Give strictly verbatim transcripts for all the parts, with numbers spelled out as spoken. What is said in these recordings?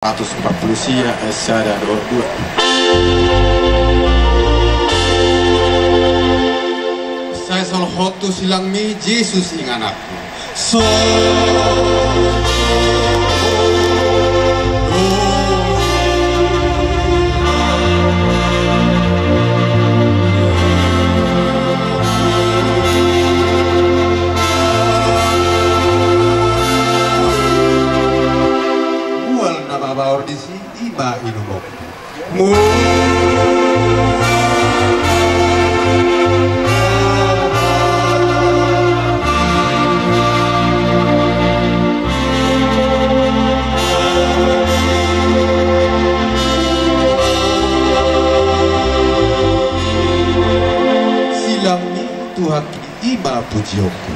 Ratus empat puluh sia, eh, sada, dua, dua. Sai solhot tu silangmi Jesus ingananku. So. Mual na mabaor disi, ima inumon. Mu. Silangmi Tuhan. Ima pujionku.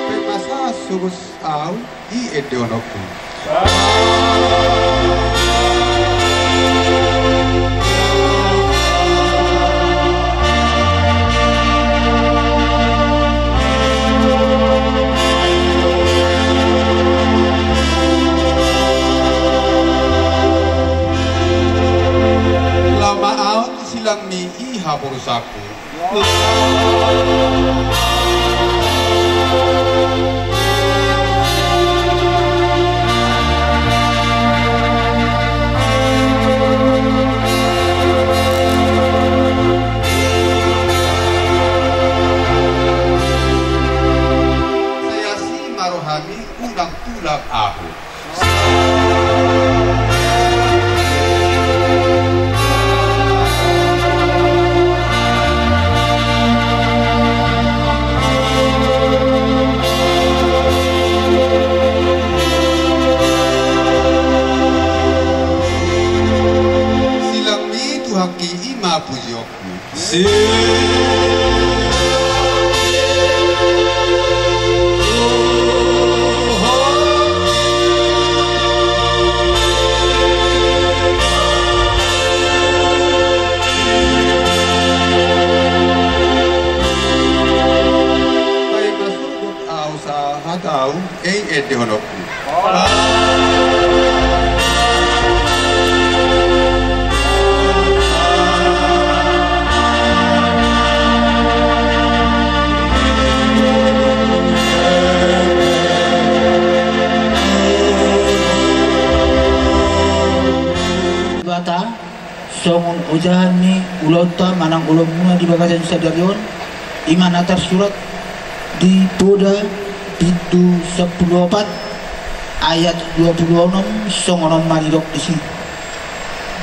Pe masa sogot au i endehononku. Lama au tu silangmi i haporusanku. Sai asi ma rohami, unang tulang ahu. Silangmi Tuhanki, ima pujionku. Si. Paima sogot au sahat au, i endehononku. Debata, songon ojahan ni ulaonta manang ulaonmuna di bagasan sadari on, ima na tarsurat di Poda bindu sampulu opat ayat dua pulu onom, songon on ma didok disi.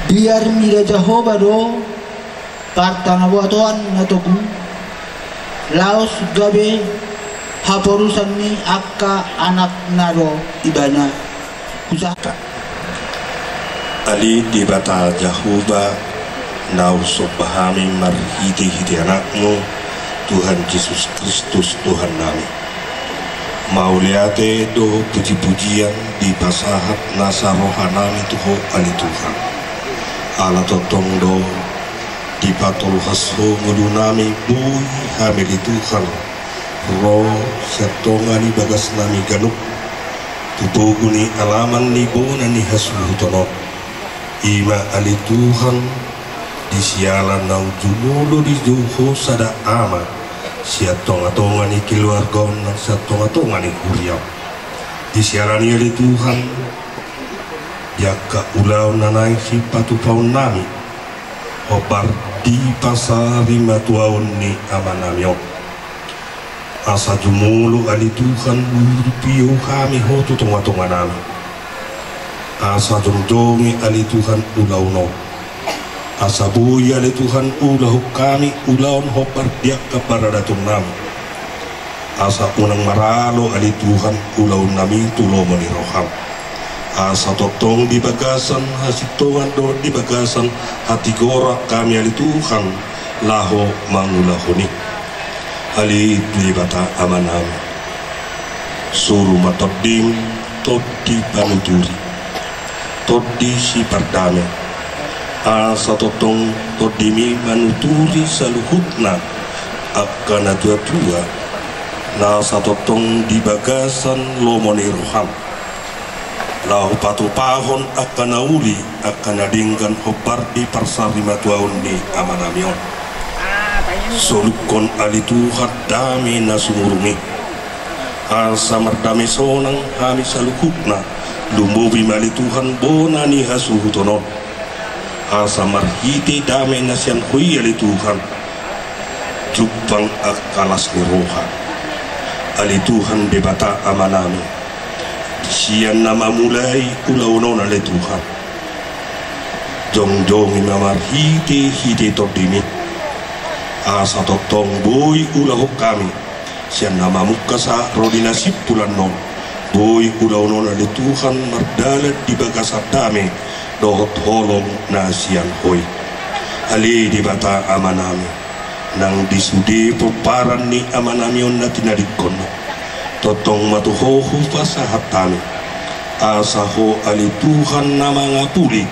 Biar mida Jahowa do partanabotoan na togu, laos gabe haporusan ni angka anakna do ibana. Hujaha. Ale Debata Jahowa, na husombahami marhitehite Anakmu, Tuhan Jesus Kristus, Tuhannami. Mauliate dohot pujipujian dipasahat nasa rohanami tu Ho, ale Tuhan. Ala tongtong do dipatolhas Ho ngolunami, boi hami, ale Tuhan, ro sian tonga ni bagasnami ganup tu pogu ni alaman ni bona ni hasuhuton on. Ima, ale Tuhan, di siala naung jumolo dijou Ho sada ama sian tongatonga ni keluarga on nang sian tongatonga ni huria on. Di siala ni i, ale Tuhan, di angka ulaon na naeng sipatupaonnami, hombar di pasarimatuaon ni amanami on. Asa jumolo, ale Tuhan, urupion hami Ho tu tongatonganami. Asa jongjongi, ale Tuhan, ulaon on. Asa boi, ale Tuhan, ulahon hami ulaon hombar di angka paradatonnami. Asa unang maralo, ale Tuhan, ulaonnami tu lomo ni roham. Asa tongtong di bagasan hasintongan dohot di bagasan hatigoran hami, ale Tuhan, laho mangulahon i. Ale Debata Amanami, Suru ma Tondim, Tondi panuturi, Tondi sipardame. Asa tongtong Tondimi manuturi saluhutna angka na tuatua, na asa tongtong di bagasan lomo ni roham, laho patupahon angka na uli, angka na denggan hombar di parsarimatuaon ni amanami on. Solukkon ale Tuhan dame na sumurung i. Asa mardame sonang hami saluhutna, lumobi ma ale Tuhan bona ni hasuhuton on. Asa marhite dame na sian Ho i ale Tuhan, jumpang angka las ni roha. Ale Tuhan Debata amanami, sian na mamulai ulaon on ale Tuhan, jongjongi ma marhitehite Tondimi, asa tongtong boi ulahon hami, sian na mamungka sahat ro di na simpulan on, boi ulaon on ale Tuhan mardalan di bagasan dame dohot holong na sian Ho i. Ale Debata amanami, nang di sude pomparan ni amanami on na tinadingkon, tongtong ma tu Ho hupasahat hami, asa Ho ale Tuhan na mangapuli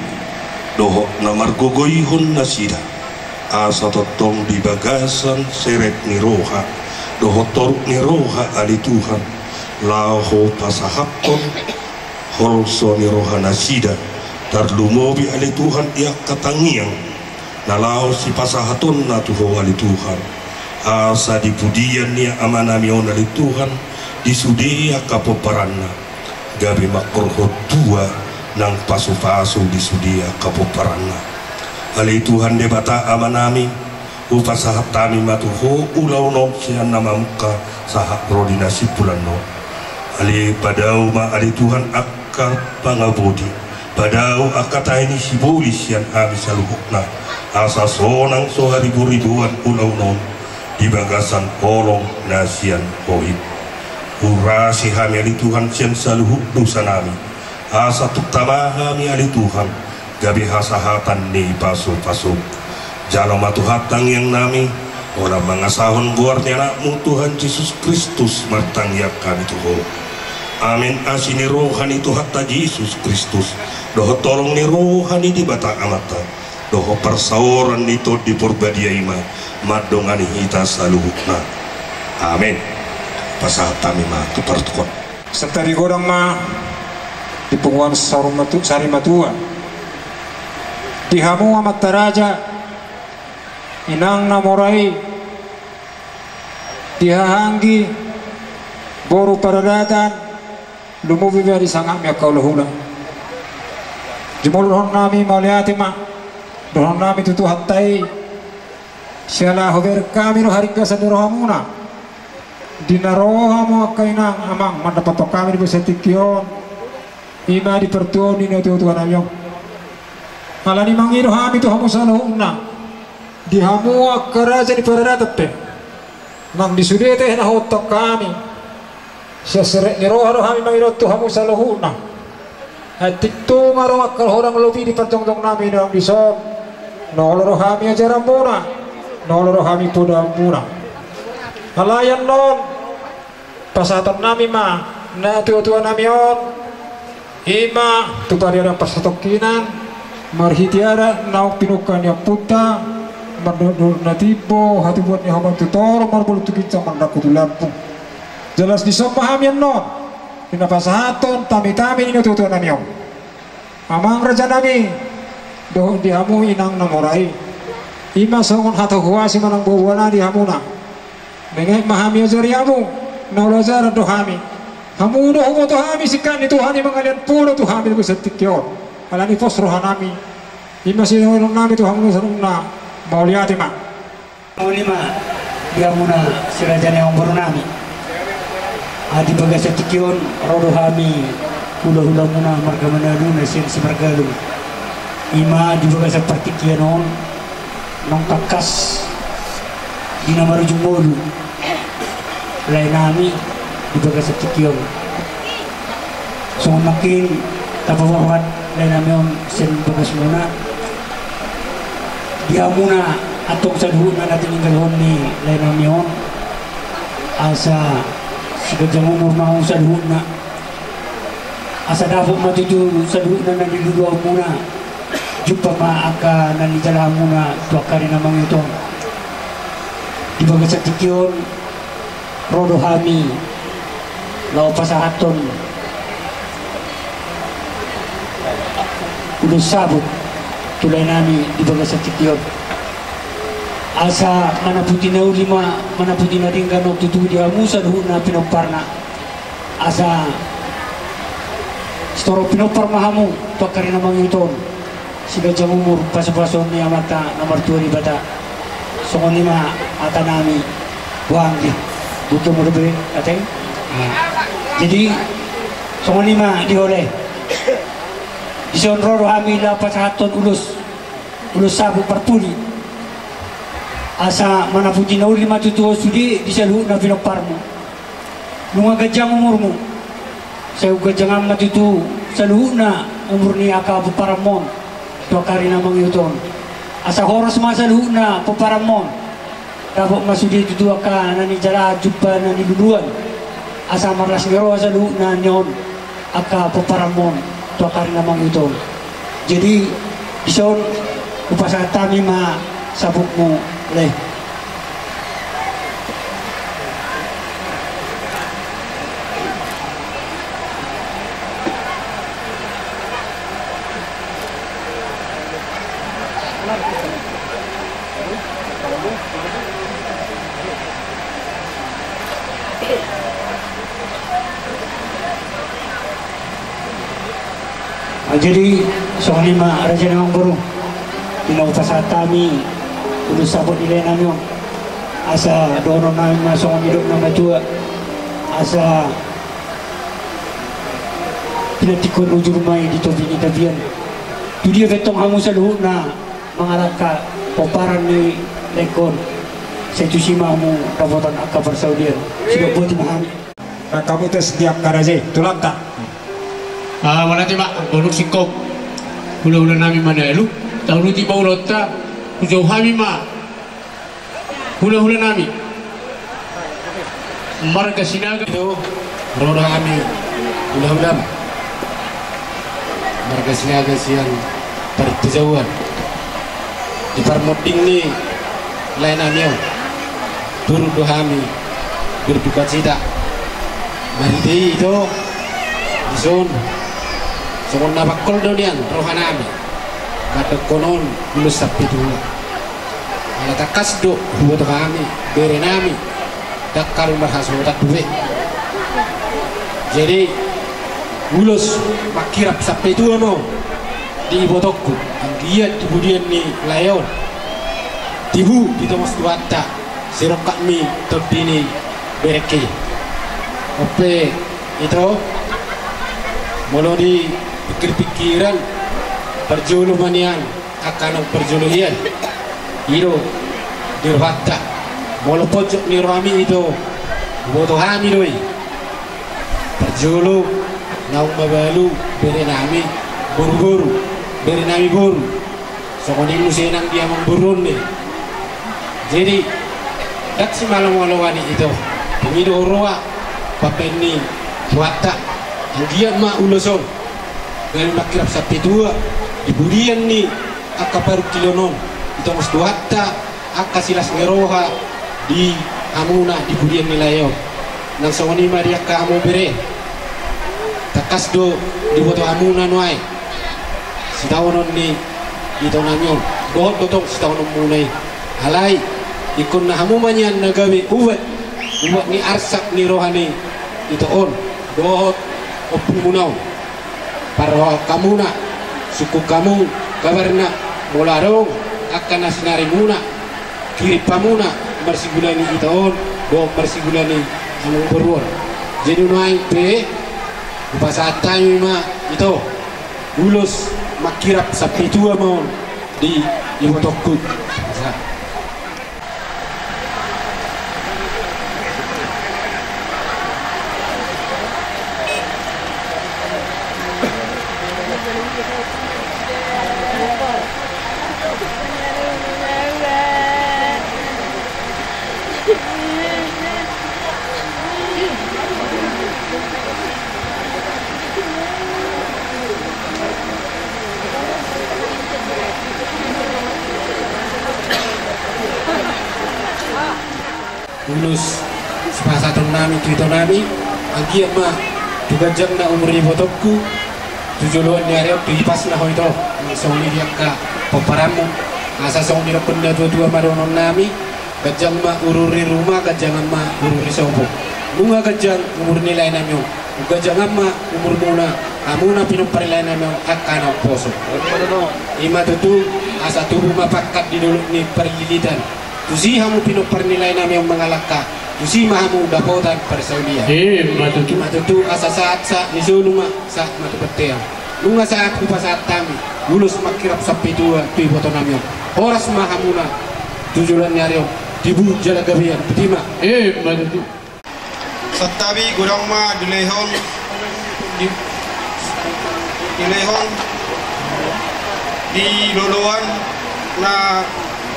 dohot na margogoihon nasida, asa tongtong di bagasan serep ni roha dohot toruk ni roha ale Tuhan, laho pasahathon holso ni roha nasida, tarlumobi ale Tuhan di angka tangiang na laho sipasahatonna tu Ho ale Tuhan. Asa di pudian ni amanami on ale Tuhan, di sude angka pomparanna, gabe mangkorhon tua nang pasupasu di sude angka pomparanna. Ale Tuhan Debata amanami, hupasahat hami ma tu Ho ulaon on sian na mamungka sahat ro di na simpulan on. Ale padao ma ale Tuhan angka pangapoti, padao angka tahi ni sibolis sian hami saluhutna, asa sonang so hariboriboan ulaon on di bagasan holong na sian Ho i. Urasi hami ale Tuhan sian saluhut dosanami, asa tung tama hami ale Tuhan gabe hasahatan ni pasupasu. Jalo ma Tuhan tangiangnami, holan mangasahon goar ni Anakmu Tuhan Jesus Kristus martangiang hami tu Ho. Amen. Asi ni roha ni Tuhanta Jesus Kristus, dohot holong ni roha ni Debata Amanta, dohot parsaoran ni Tondi Porbadia i ma mandongani hita saluhutna. Amen. Pasahat hami ma tu partukon. Santari godang ma di punguan saur matu-, sari matua. Di hamu amanta raja, inang na mora i, di haha anggi, boru paradaton, lumobi ma di sangapmi angka hulahula. Jumolo dohononnami mauliate ma dohononnami tu Tuhanta i, siala hubereng hami do haringgasan ni rohamuna. Di na ro hamu angka inang amang mandapothon hami di bagasan tingki on, i ma di partuaon ni natuatuanami on. Alani i mangido hami tu hamu saluhutna, di hamu angka raja ni paradaton pe, nang di sude tahi na huontang hami, sian serep ni roha do hami mangido tu hamu saluhutna. Antik tung adong angka holong lobi di parjongjongnami naung dison, na olo do hami ajaranmuna, na olo do hami podaonmuna. Alai annon pasahatonnami ma natuatuanami on, i ma tu parianan parsatongkinan, marhite adat naung pinungka ni ompunta, mandok-dok na timbo, hatubuan ni hauma tu toru, marboru tu ginjang, mandangku tu lambung. Jala dison ma hami annon di na pasahathon tamitami ni natuatuanami on. Amang rajanami, dohot di hamu inang na mora i, i ma songon hata huhuasi manang boaboana di hamuna. Menget ma hami ajari hamu, na olo ajaran do hami. Hamu do huboto hami singkat ni Tuhan i mangalean poda tu hami di bagasan tingki on. Alani i pos rohanami, i ma sidohononnami tu hamu saluhutna, mauliate ma. Mauliate ma di hamuna si raja ni amangborunami. Ah, di bagasan tingki on ro do hami hulahulamuna marga Manado na sian Simargalung. I ma di bagasan partingkian on naung tangkas di na marujung ngolu laenami di bagasan tingki on. Songon nangkin tapaborhat laenami on sian bagasmuna, di hamuna antong saluhutna na tininggalhon ni laenami on, asa Siganjang umur ma hamu saluhutna. Asa dapot ma tutu saluhutna na niluluanmuna. Jumpa ma angka na nijalahanmuna tu angka ari na mangihut on. Di bagasan tingki on, ro do hami laho pasahathon ulos saput tu lae nami di bagasan tingki on. Asa manaputi na uli ma, manaputi na denggan on tutu di hamu saluhutna pinomparna. Asa sitorop pinompar ma hamu tu angka ari na mangihut on. Siganjang umur, pasu-pasuon ni Amanta na martua Debata. Songon i ma hata nami. Boha, anggi? Butuh mulu be, ate? Nah. Jadi, songon i ma di ho lae. Dison ro do hami laho pasahathon ulos, ulos saput parpudi. Asa manaputi na uli ma tutu ho sude di saluhutna pinomparmu. Nunga ganjang umurmu, sai umganjangan ma tutu saluhutna umur ni angka pomparanmon tu angka ari na mangihut on. Asa horas ma saluhutna pomparanmon. Dapot ma sude tutu angka na nijalahan jumpa na niluluan. Asa marlas ni roha saluhutna nion angka pomparanmon tu angka ari na mangihut on. Jadi, dison hupasahat hami ma saputmu, lae. Ah, jadi, songon i ma raja ni amangboru. Di na hupasahat hami ulos saput di lae nami on. Asa dohonon nami ma songon nidok na matua. Asa pinantikhon hujur ma i di topi ni tapian. Tu dia pe tong hamu saluhutna mangalangka pomparan ni laengkon, sai tusi ma hamu dapotan angka parsaulian. Sidok boti ma hami. Rangka putus di angka raja i, tulangta. Ah, mauliate ma, molo singkop hulahula nami manalu, tauluti ma ulaonta, hujou hami ma hulahula nami. Marga Sinaga. Ito, ro do hami hulahulam. Marga Sinaga sian Parinta Jauhan. Di parmonding ni lae nami on, turut do hami berdukacita. Marhite i ito, dison, songon na pangkol do nian roha nami mandokkon on ulos sampe tua. Ala tangkas do huboto hami, bere nami, dang haru marhasohotan dope. Jadi, ulos mangkirap sampe tua ma on di ibotongku, anggiat di pudian ni lae on, tibu ditongos Tuhanta sirongkap ni tondi ni berengki. On pe ito, molo di pingkir-pingkiran, parjolo ma nian angka naung parjolo hian. I do di rohanta. Molo ponjot ni rohami ito, huboto hami do i. Parjolo naung mabalu bere nami boru-boru, bere nami boru. Songon i muse nang di amangboru on i. Jadi, dang simalomaloan i ito. Tung i do huroha pambaen ni Tuhanta. Anggiat ma ulos on gabe mangkirap sampe tua di pudian ni angka parungkilon on, ditongos Tuhanta angka silas ni roha di hamuna di pudian ni lae on. Nang songon i ma di angka hamu bere. Tangkas do diboto hamuna nuaeng sitaonon ni ito nami on. Dohot do tong sitaononmuna i. Alai, ingkon na hamu ma nian na gabe ubat, ubat ni arsak ni roha ni ito on dohot ompumuna on. Parrohahon hamuna, sungkun hamu kabarna, molo adong angka na sinarimuna, kirim hamuna marsigula ni ito on dohot marsigula ni amangboru on. Jadi nuaeng pe hupasahat hami ma ito ulos mangkirap sampe tua ma on di ibotongku. Ulos sipasahatonnami tu itonami, anggiat ma tu ganjangna umur ni ibotongku, tu joloan ni ari on tu hipasna ho ito, nang songon i di angka pomparanmu. Asa songon nidok ni natuatua ma dohononnami, ganjang ma ururuan ni ruma, ganjangan ma ururuan ni sopo. Nunga ganjang umur ni laenami on, ganjangan ma umurmuna, hamuna pinompar ni laenami on angka na umposo. I ma tutu, asa tubu ma pangkat di dolok ni parlilitan. Tusi hamu pinompar ni laenami on mangalangka, tusi ma hamu dapotan parsaulian. I ma tutu. I ma tutu, asa sahat sahat ni solu ma, sahat ma tu bontean. Nunga sahat hupasahat hami ulos manghirim sampitua tu ibotonami on. Horas ma hamuna tu joloan ni ari on, tibu jala gabean. Botima. I ma tutu. Santabi godang ma dilehon, di, dilehon di loloan na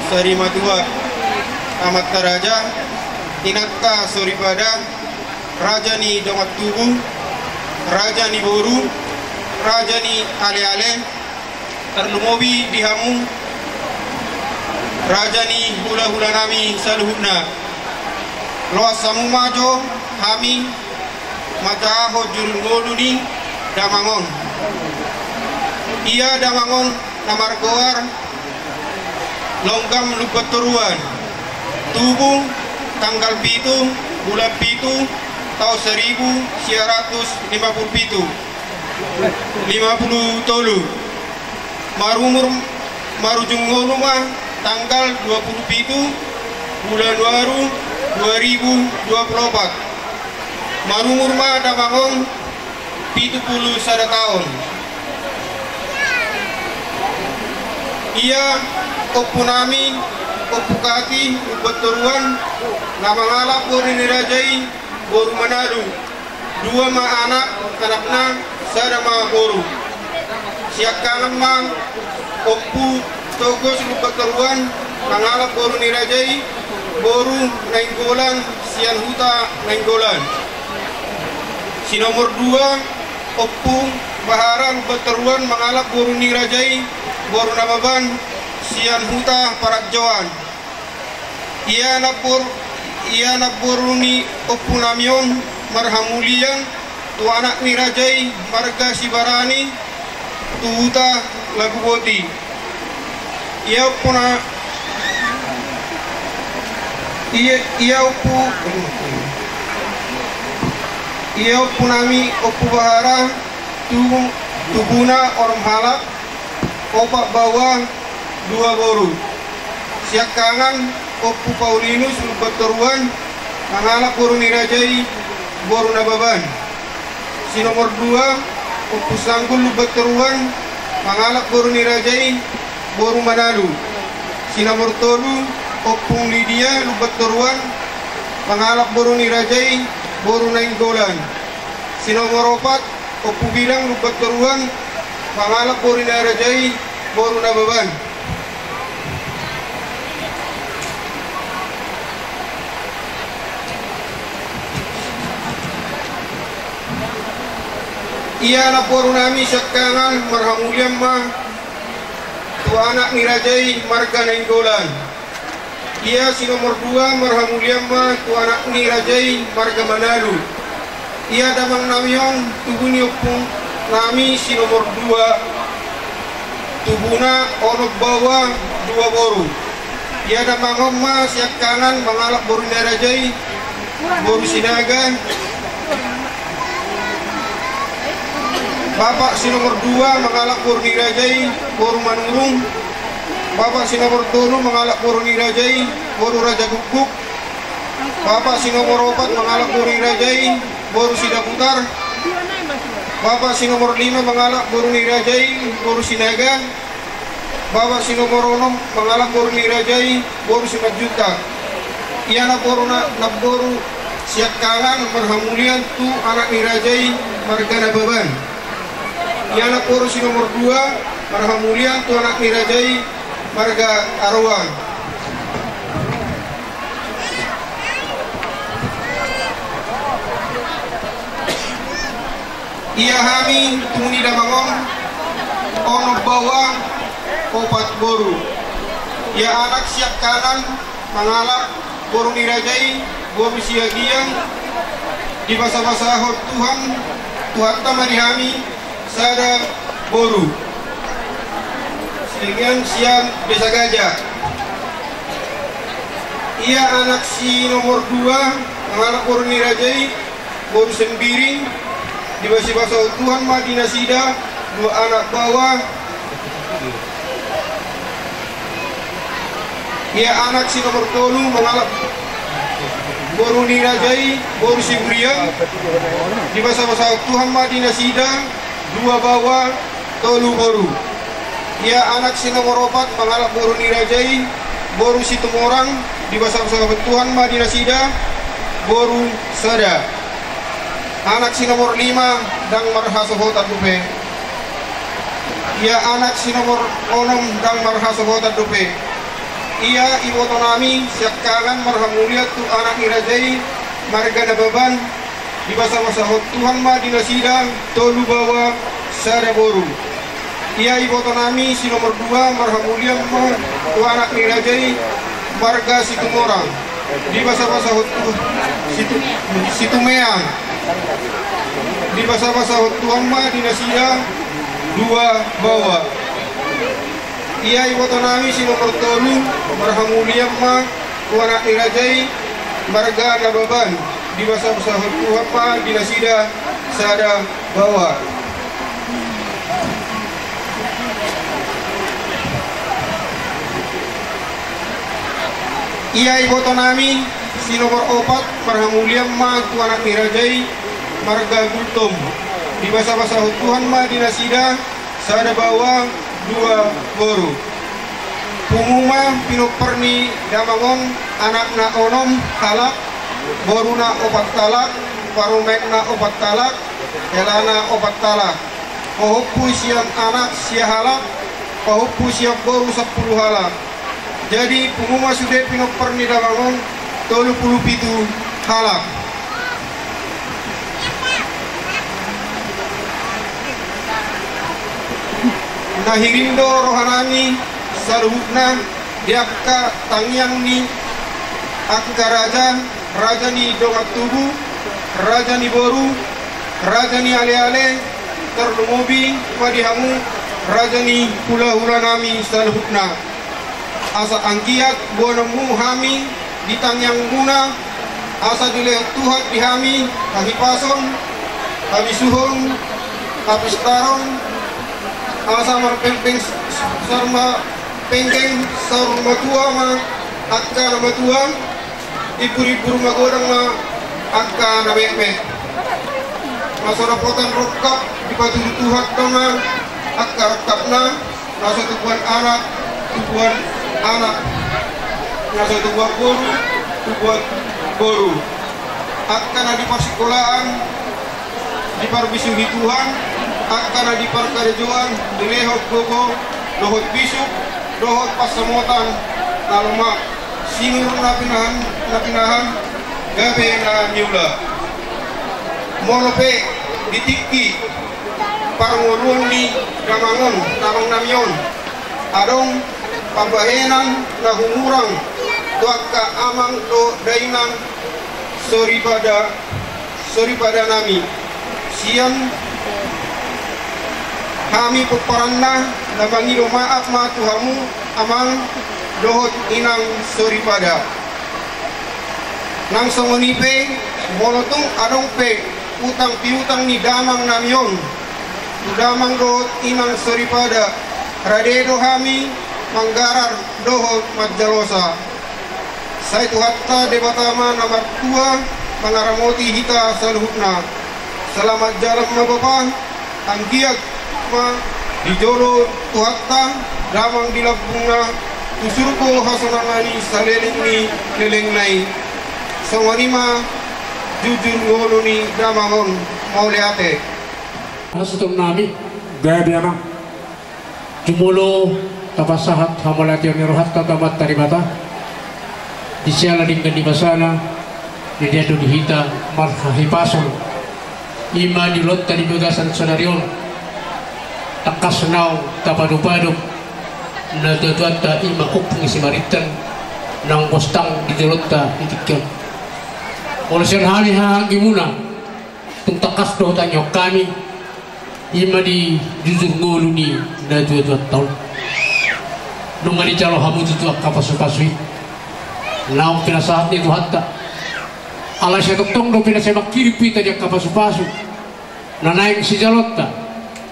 sarimatua, amanta raja, inanta soripada, raja ni dongan tubu, raja ni boru, raja ni aleale, tarlumobi di hamu raja ni hulahulanami saluhutna. Loas hamu ma jo hami manjahahon jurung ngolu ni damang on. Ia damang on na margoar Longgam Lumbantoruan, tubu tanggal pitu bulan pitu taon saribu sia ratus lima pulu pitu, lima pulu tolu. Marumur, marujung ngolu ma tanggal dua pulu pitu bulan waru dua ribu dua pulu opat. Marumur ma damang on pitu pulu sada taon. Ia ompunami, Ompu Kati Lumbantoruan, na mangalap boru ni raja i, boru Manalu. Dua ma anak, anakna, sada ma boru. Siangkangan ma Ompu Togos Lumbantoruan mangalap boru ni raja i, boru Nainggolan, sian huta Nainggolan. Si nomor dua, Ompu Bahara Lumbantoruan mangalap boru ni raja i, boru Nababan, sian huta Paranjoan. Ia anak boru, ia anak boru ni ompunami on marhamulian tu anak ni raja i marga Sibarani tu huta Laguboti. Ia ompuna, ia, ia ompu, ia ompunami Ompu Bahara tu, tubuna onom halak, opat baoa, dua boru. Siangkangan Ompu Paulinus Lumbantoruan mangalap boru ni raja i, boru Nababan. Si nomor dua, Ompu Sanggul Lumbantoruan mangalap boru ni raja i, boru Manalu. Si nomor tolu, Ompu Lidia Lumbantoruan mangalap boru ni raja i, boru Nainggolan. Si nomor opat, Ompu Bilang Lumbantoruan mangalap boru ni raja i, boru Nababan. Ia anak borunami siangkangan marhamulian ma tu anak ni raja i marga Nainggolan. Ia si nomor dua marhamulian ma tu anak ni raja i marga Manalu. Ia damangnami on tubu ni ompunami si nomor dua, tubuna onom baoa dua boru. Ia damang on ma siangkangan mangalap boru ni raja i, boru Sinaga. Bapak si nomor dua mangalap boru ni raja i, boru Manurung. Bapak si nomor tolu mangalap boru ni raja i, boru Raja Gukguk. Bapak si nomor opat mangalap boru ni raja i, boru Sidaputar. Bapak si nomor lima mangalap boru ni raja i, boru Sinaga. Bapak si nomor onom mangalap boru ni raja i, boru Simanjuntak. Ia na boru na, na boru siangkangan marhamulian tu anak ni raja i marga Nababan. Ia na boru si nomor dua marhamulian tu anak ni raja i marga Aroan. Ia hami tubu ni damang on onom baoa opat boru. Ia anak siangkangan mangalap boru ni raja i, Boru Siagian, dibasabasahon Tuhan, Tuhanta ma di hami sada boru. Siagian sian Desa Gajah. Ia anak si nomor dua, mangalap boru ni raja i, boru Sembiring, dibasabasahon Tuhan ma di nasida dua anak baoa. Ia anak si nomor tolu, mangalap boru ni raja i, boru Siburian, dibasabasahon Tuhan ma di nasida dua baoa, tolu boru. Ia anak si nomor opat, mangalap boru ni raja i, boru Situmorang, dibasabasahon Tuhan ma di nasida boru sada. Anak si nomor lima, ndang marhasohotan dope. Ia anak si nomor onom, ndang marhasohotan dope. Ia ibotonami siangkangan marhamulian tu anak ni raja i, marga Nababan, dibasabasahon Tuhan ma di nasida tolu baoa, sada boru. Ia ibotonami si nomor dua, marhamulian ma tu anak ni raja i, marga Situmorang, dibasabasahon Tu-, Situ-, Situmeang, dibasabasahon Tuhan ma di nasida dua baoa. Ia ibotonami si nomor tolu, marhamulian ma tu anak ni raja i, marga Nababan, dibasabasahon Tuhan ma di nasida sada baoa. Ia ibotonami si nomor opat, marhamulian ma tu anak ni raja i, marga Gultom, dibasabasahon Tuhan ma di nasida sada baoa, dua boru. Pungu ma pinompar ni damang on, anakna onom halak, boruna opat halak, parumaenna opat halak, helana opat halak. Pahompu sian anak sia halak, pahompu sian boru sampulu halak. Jadi pungu ma sude pinompar ni damang on tolu pulu pitu halak. Na hirim do rohanami saluhutna di angka tangiang ni angka raja, raja ni dongan tubu, raja ni boru, raja ni aleale, tarlumobi ma di hamu raja ni hulahulanami saluhutna. Asa anggiat boanonmu hami di tangiangmuna, asa dilehon Tuhan di hami hahipason, habisuhon, hapistaron, asa marpengpeng saur ma-, pengpeng saur matua ma angka na matua, imbur-imbur magodang ma angka na metmet. Na so dapotan rongkap dipatudu Tuhan do ma angka rongkapna, na so tubuan anak, tubuan anak, na so tubuan boru, tubuan boru. Angka na di parsikolaan, diparbisuhi Tuhan, angka na di parkarejoan, dilehon gogo, dohot bisuk, dohot pansamotan na lomak, sinur na pinahan, na pinahan, gabe na niula. Molo pe di tingki parngoluon ni damang on, damangnami on, adong pambahenan na humurang tu angka amang dohot dainang soripada, soripadanami, sian hami pomparanna, na mangido maaf ma tu hamu amang dohot inang soripada. Nang songon i pe, molo tung adong pe utang piutang ni damangnami on tu damang dohot inang soripada, rade do hami manggarar dohot manjalosa. Sai Tuhanta Debata ma na martua mangaramoti hita saluhutna. Selamat jalan ma bapa, anggiat ma di jolo Tuhanta damang di lambungna, tu surgo hasonangan i saleleng ni lelengna i. Songon i ma jujur ngolu ni damang on. Mauliate. Hasuhuton nami, gabe amang. Jumolo tapasahat hamauliateon ni rohanta tu Amanta Debata, di siala denggan ni basana, na diadu di hita marhahipason. I ma di ulaonta di bagasan sadari on, tangkas naung tapadopadop natuatuanta, i ma Ompung Simarinten, naung bostang di jolonta di tingki on. Molo sian hami hahaanggimuna, tung tangkas do hutangihon hami, i ma di jujur ngolu ni natuatuanta on. Nunga dijalo hamu tutu angka pasupasu i naung pinasahat ni Tuhanta. Alai sai tongtong do pinasai mangkirim hita di angka pasupasu na naeng sijalonta.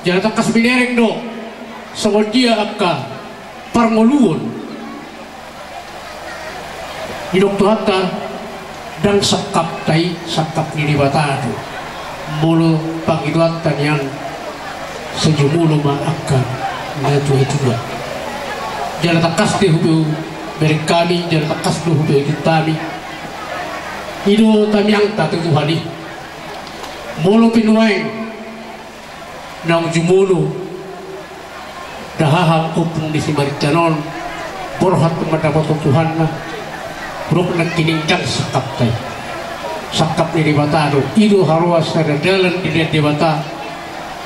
Jala tangkas binereng do songon dia angka parngoluon. Didok Tuhanta, ndang sangkapta i, sangkap ni Debata do. Molo pangidoanta nian, sai jumolo ma angka natuatua. Jala tangkas do hubereng hami, jala tangkas do hubereng hami. I do tangiangta tu Tuhan i. Molo pe nuaeng naung jumolo dahahang ompung ni si Marinca on, borhat mandapothon Tuhanna, hudok nangkining ndang sangkapta i. Sangkap ni Debata do, i do haroa sada dalan dilehon Debata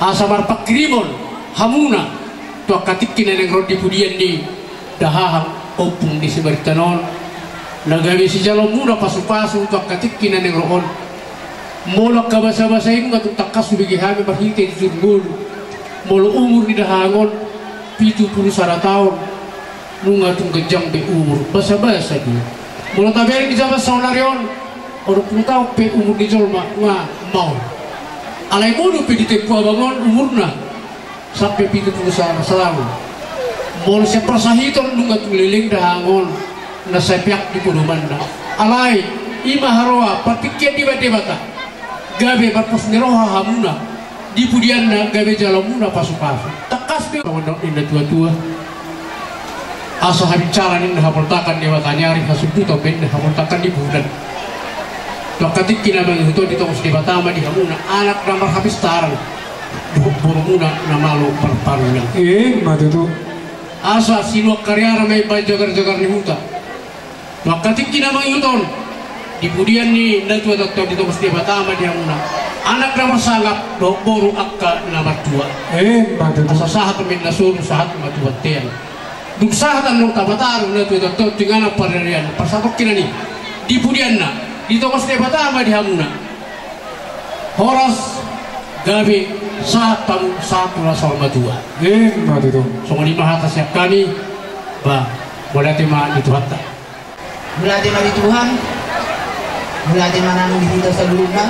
asa marpangkirimon hamuna tu angka tingki na naeng ro di pudian ni dahahang ompung ni si Marinca on, na gabe sijalomuna pasupasu tu angka tingki na naeng ro on. Molo angka basabasa i nunga tung tangkas hubege hami marhite jujur ngolu. Molo umur ni dahahang on pitu pulu sada taon, nunga tung ganjang be umur, basabasa do. Molo tabereng di jaman saonari on, onom pulu taon pe umur ni jolma nga maol. Alai molo pe di tempo abang on umurna sampe pitu pulu sada taon. Molo sian parsahiton nunga tung leleng dahahang on na sai peak di podomanna. Alai i ma haroa partingkian ni Debata, gabe marpos ni roha hamuna di pudianna, gabe jalomuna pasupasu. Tangkas pe songon nidok ni natuatua. Asa habinsaran ninna hapoltakan ni mataniari, hasumbuton pe ninna hapoltakan ni bulan. Tu angka tingki na mangihut on ditongos Debata ma di hamuna anak na marhapistaran dohot borumuna na malo marparulan. Ima tutu. Asa sinuan kariara ma imbaen jagarjagar ni huta. Tu angka tingki na mangihut on, di pudian ni natuatuanta on ditongos Debata ma di hamuna anak na marsangap dohot boru angka na martua. Ima tutu. Asa sahat ma ninna solu, sahat ma tu bontean. Dung sahat annon tapataru natuatuanta on tu inganan pariarian, parsatongkinan i, di pudianna ditongos Debata ma di hamuna horas, gabe sahat hamu sahat tu na saur matua. Ima tutu. Songon i ma hata sian hami. Ba, mauliate ma di Tuhanta. Mauliate ma di Tuhan. Mauliate ma nang di hita saluhutna.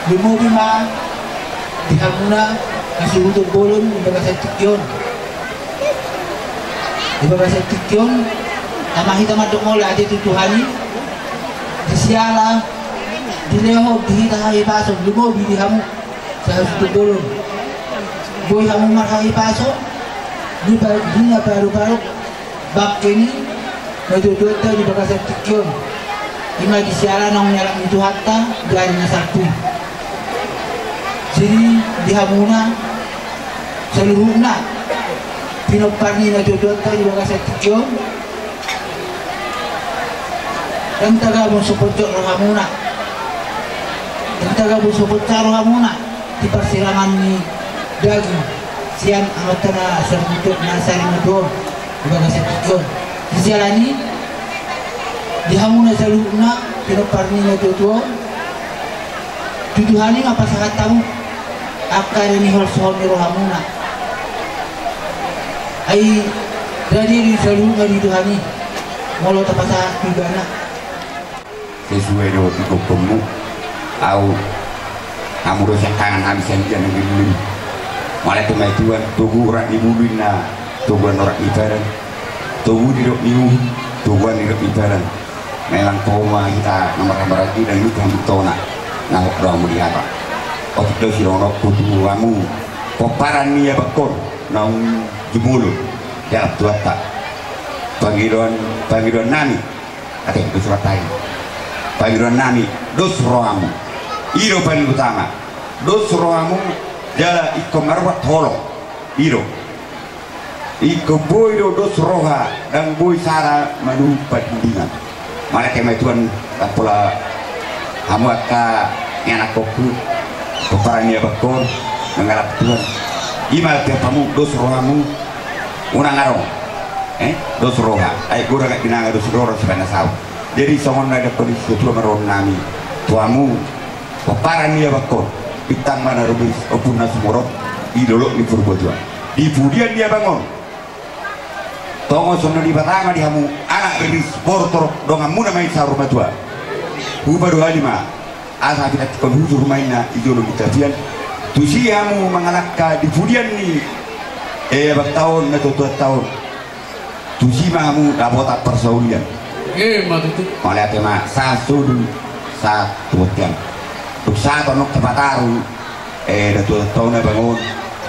Lumobi ma di hamuna hasuhuton bolon di bagasan tingki on. Di bagasan tingki on, tama hita mandok mauliate tu Tuhan i. Di siala dilehon di hita hahipason, lumobi di hamu sahasuhuton bolon. Boi hamu marhahipason di ba-, di na baru-baru bangke ni natuatuanta di bagasan tingki on. Ima di siala naung nialap ni Tuhanta di ari na salpu i. Jadi di hamuna saluhutna pinompar ni natuatuanta di bagasan tingki on, ndang tagabun so ponjot rohamuna, ndang tagabun so ponjot rohamuna di parsirangan ni daging sian amanta na sari matua, na sari matua on di bagasan tingki on. Di siala ni i, di hamuna saluhutna pinompar ni natuatua on, tu Tuhan i ma pasahat hamu angka na niholsohon ni rohamuna. Ai rade do saluhutna di Tuhan i molo tapasahat tu ibana. Sesuai dohot di gokhonmu, au, hamu do siangkangan, hami sian dia na girgir. Mauliate ma di Tuhan. Togu urat ni bulu inna toguan urat ni padan. Togu didok ni uhum, toguan didok ni padan. Memang poho ma hita na marhaha maranggi, ndang lupa hamu tona na hot do hamu di hata. Otik do sidohononku tu hamu pomparan ni abangkon naung jumolo di alap Tuhanta. Pangidoan, pangidoan nami, ate, dos roha nami. Pangidoan nami, dos rohamu. I do paling utama. Dos rohamu jala ingkon marubat holong. I do. Ingkon boi do dos roha, ndang boi sada manuhuk parhundingan. Mauliate ma di Tuhan, ndang pola hamu angka ianakhonku, pomparan ni abangkon, mangalap Tuhan. I ma tiap hamu, dos rohamu, unang adong. Eh, dos roha. Ai godang aek binanga, dos roha sipanasau. Jadi songon na didok ni situa marroha nami. Tu hamu pomparan ni abangkon, bintang ma na rumiris, ombun na sumorop di dolok ni Purbatua. Di pudian ni abang on, tongon songon i Debata ma di hamu, anak riris, boru torop, donganmuna ma i saur matua. Hupaduahali ma, asa pinantikhon hujur ma inna i jolo ni tapian. Tusi hamu mangalangka di pudian ni, eh, abangta on, natuatuanta on. Tusi ma hamu dapotan parsaulian. Eh, ma tutu. Mauliate ma, sahat solu, sahat tu bontean. Dung sahat annon tapataru, eh, natuatuanta on, abang on,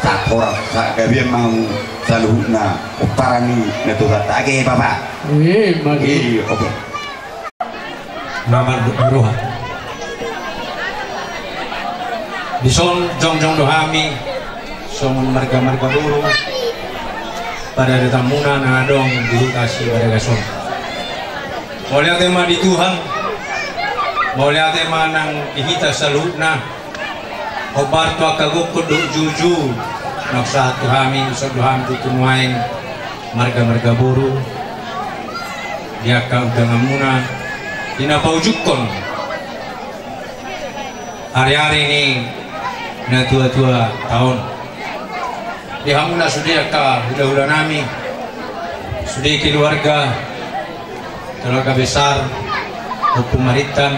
sahat horas, sahat gabean ma hamu saluhutna pomparan ni natuatuanta. Age, Bapa. Eh, ma tutu. Eh, oke. Na mandok ni roha. Dison jongjong do hami songon marga-marga boru, paradatanmuna na adong di huta Sibaragas on. Mauliate ma di Tuhan, mauliate ma nang di hita saluhutna. Hombar tu angka gokhon dohot juhut-juhut na sahat tu hami, dison do hami tutu nuaeng marga-marga boru di angka undanganmuna di na paujungkon ari-ari ni natuatuanta on. Di hamuna sude angka hula-hula nami, sude keluarga, keluarga besar Ompu Marintan,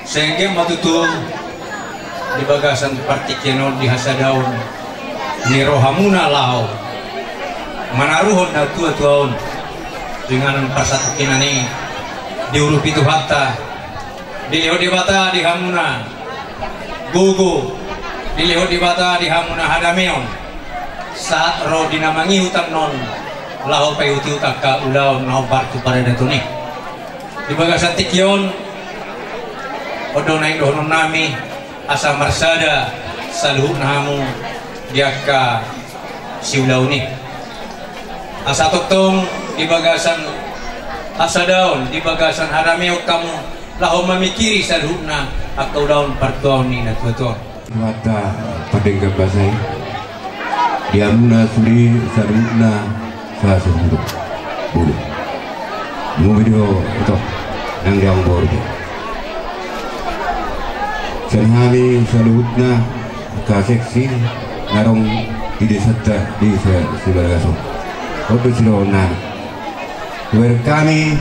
sai anggiat ma tutu di bagasan partingkian on di hasadaon ni rohamuna laho manaruhon natuatua on tu inganan parsatongkinan i, diurupi Tuhanta, dilehon Debata di hamuna gogo, dilehon Debata di hamuna hadameon, sahat ro di na mangihut annon laho paihut-ihut angka ulaon na hombar tu paradaton i. Di bagasan tingki on, on do naeng dohonon nami, asa marsada saluhutna hamu di angka siulaon i. Asa tongtong di bagasan hasadaon, di bagasan hadameon hamu laho mamingkiri saluhutna angka ulaon partuaon ni natuatua on. Mata padenggan basa i. Di hamuna sude saluhutna sasuhut. Bulu. Mungkin do ito nang di amang boru. Sian hami saluhutna angka seksi na adong di desanta, desa Sibaragas on. On do sidohonon nami. Hubereng hami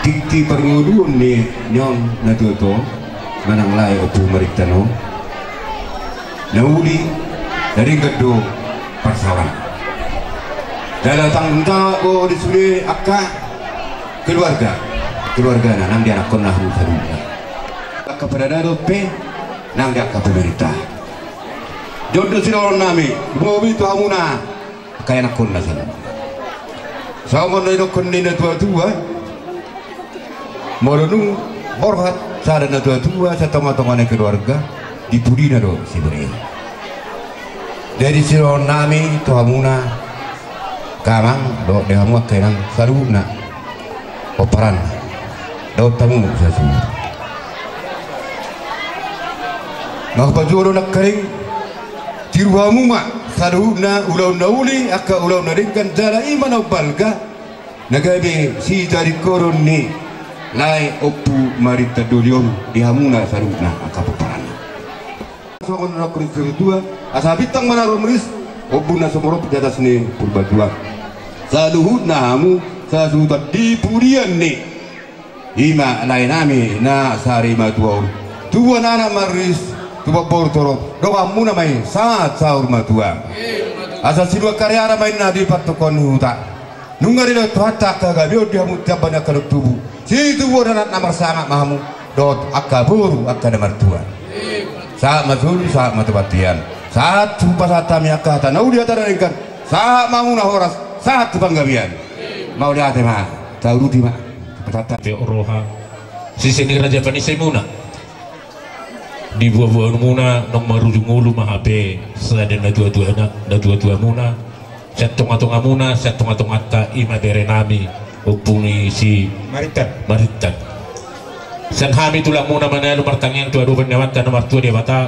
tingki parngoluon ni on natuatua on manang lae Ompu Marintan on. Na uli na denggan do parsaoran. Jala tanggung jawab do di sude angka keluarga, keluargana nang di anakkonna hamu saluhutna. Angka paradaton pe nang di angka pemerintah. On do sidohonon nami, bobi tu hamuna angka anakkonna saluhutna. Songon na nidokkon ni natuatua, molo dung borhat sada natuatua sian tongatonga ni keluarga, di pudina do sibereng. Jadi sidohonon nami tu hamuna angka amang dohot di hamu angka inang saluhutna pomparan dohot hamu sasuhut. Nga hupajual do nangkaning, tiru hamu ma saluhutna ulaon na uli, angka ulaon na denggan jala i ma na umbalga na gabe sitaringkoron ni lae Ompu Marintan Doli on di hamuna saluhutna angka pomparanna. Songon na nidok ni natuatua, asa bintang ma na rumiris, ombun na sumorop di atas ni Purbatua. Saluhutna hamu sasuhuton di pudian ni i ma lae nami na sarimatua on. Tubuan anak ma riris, tubuan boru torop, donganmuna ma i sahat saur matua. Asa sinua kariara ma inna di pantukan huta. Nunga dilehon Tuhanta angka gabe on di hamu, tiamban ni angka dongan tubu. Situbuan anak na marsangap ma hamu dohot angka boru angka na martua. Sahat ma solu, sahat ma tu bontean. Sahat hupasahat hami angka hata na uli, hata na denggan. Sahat ma hamuna horas, sahat tu panggabean. Mauliate ma, tauduti ma. Pasahat hami. Pe roha sise ni raja panisaimuna. Di buabuamuna naung marujung ulu ma hape sada natuatuana, natuatuamuna, sian tongatongamuna, sian tongatonganta, i ma bere nami, Ompu ni si Marintan. Marintan. Sian hami tulangmuna Manalu martangiang tu adopan ni Amanta na martua Debata,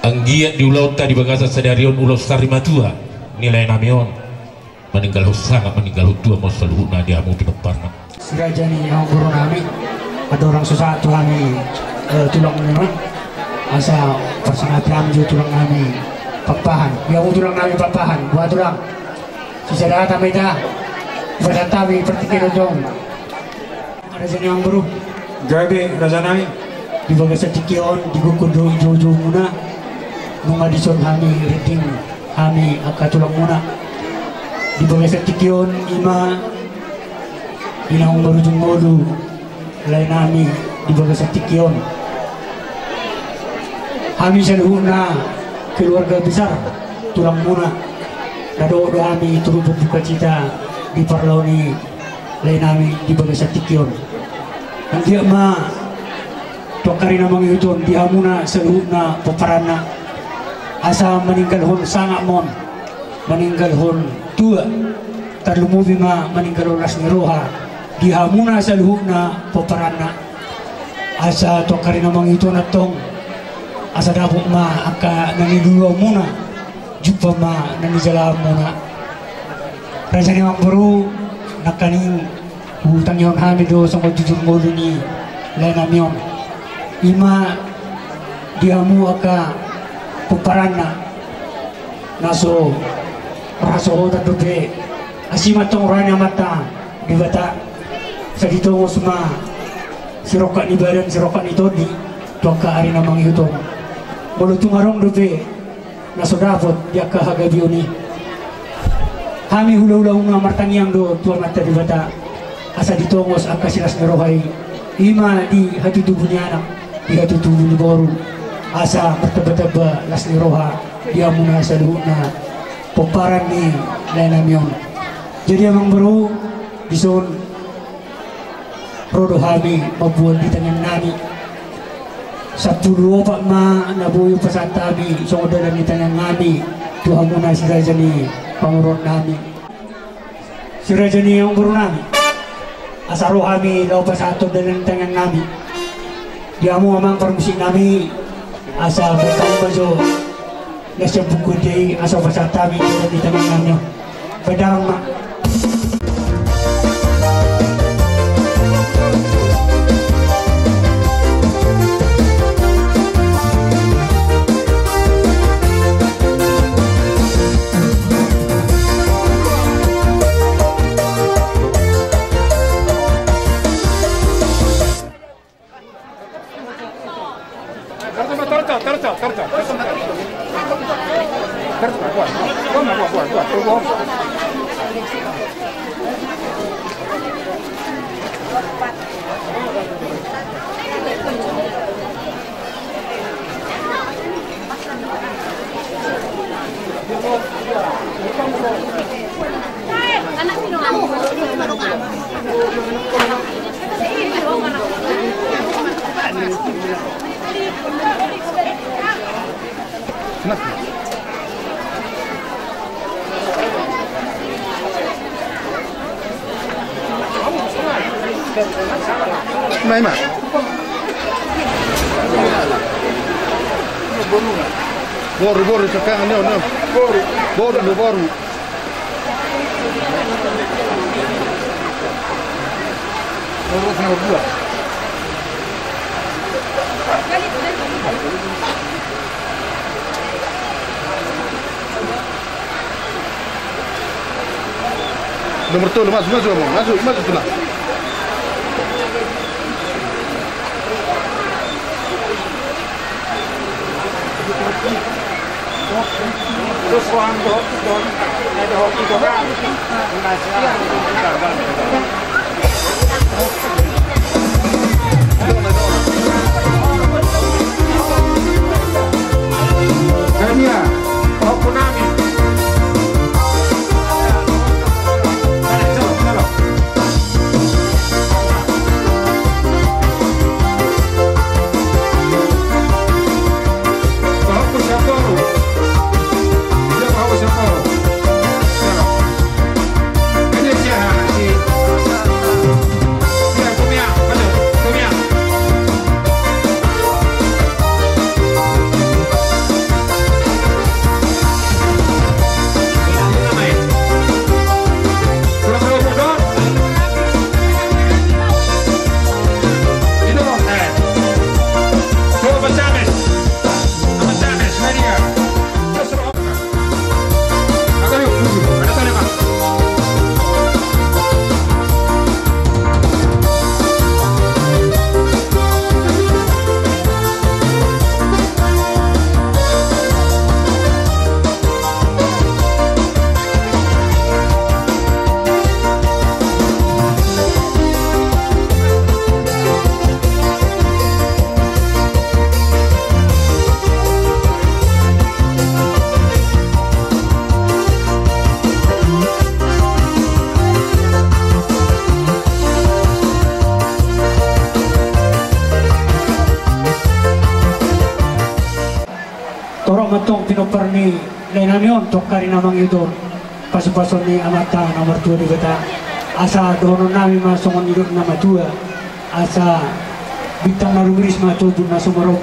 anggiat di ulaonta di bagasan sadari on ulaon sarimatua ni lae nami on. Maninggalhon sangap, maninggalhon tua ma saluhutna di hamu pinomparna. Si raja ni amangboru nami, Andorang so sahat tu hami, eh, tulang muna, asa pasangapi hami jo tulang nami Pakpahan. Ia mu tulang nami Pakpahan, boha tulang. Sisada hata ma hita. Pasahat hami partingkian on. Raja ni amang boru. Gabe raja nami. Di bagasan tingki on, di gokhon dohot joujoumuna, nunga dison hami rinding, hami angka tulang muna. Di bagasan tingki on, ima inang marujung ngolu, lae nami, di bagasan tingki on. Hami saluhutna keluarga besar tulang muna, na dohot do hami turut berduka cita di parlao ni lae nami di bagasan tingki on. Anggiat ma tu angka ari na mangihut on di hamuna saluhutna pomparanna, asa maninggalhon sangap ma on, maninggalhon tua, tarlumobi ma maninggalhon las ni roha di hamuna saluhutna pomparanna. Asa tu angka ari na mangihut on antong, asa dapot ma angka na niluluanmuna, jumpa ma na nijalahanmuna. Raja ni amang boru, nangkaning hutangihon hami do songon jujur ngolu ni lae nami on. Ima di hamu angka pomparanna, na so marhasohotan dope, asi ma antong roha ni Amanta Debata, asa ditongos ma sirongkap ni badan, sirongkap ni tondi tu angka ari na mangihut on. Molo tung adong dope na so dapot di angka hagabeon i, hami hulahula nunga martangiang do tu Amanta Debata, asa ditongos angka silas ni roha i, ima di hatutubu ni anak, di hatutubu ni boru, asa martambatamba las ni roha di hamuna saluhutna pomparan ni lae nami on. Jadi amang boru, dison ro do hami mamboan di tangiang nami. Sampulu opat ma na boi hupasahat hami songon dalan ni tangiang nami tu hamuna si raja ni pamoruon nami, si raja ni amang boru nami. Asa ro hami laho pasahathon dalan ni tangiang nami di hamu amang parmusik nami. Asa baen hami ma jo na sian buku ende i, asa hupasahat hami dalan ni tangiang nami on. Baen damang ma. Ima, ima. Boru, boru, sekarang ni, ni. Boru, boru, boru. Boru, boru. Nomor tolu, masuk, masuk, masuk, masuk, masuk, tengah. Terus, Bang, dohot, dohot, eh, dohot, dohot, kan? Pinompar ni lae nami on tu angka ari na mangihut on, pasupasu ni Amanta na martua Debata. Asa dohonon nami ma songon nidok ni na matua, asa bintang na rumiris ma tu ombun na sumorop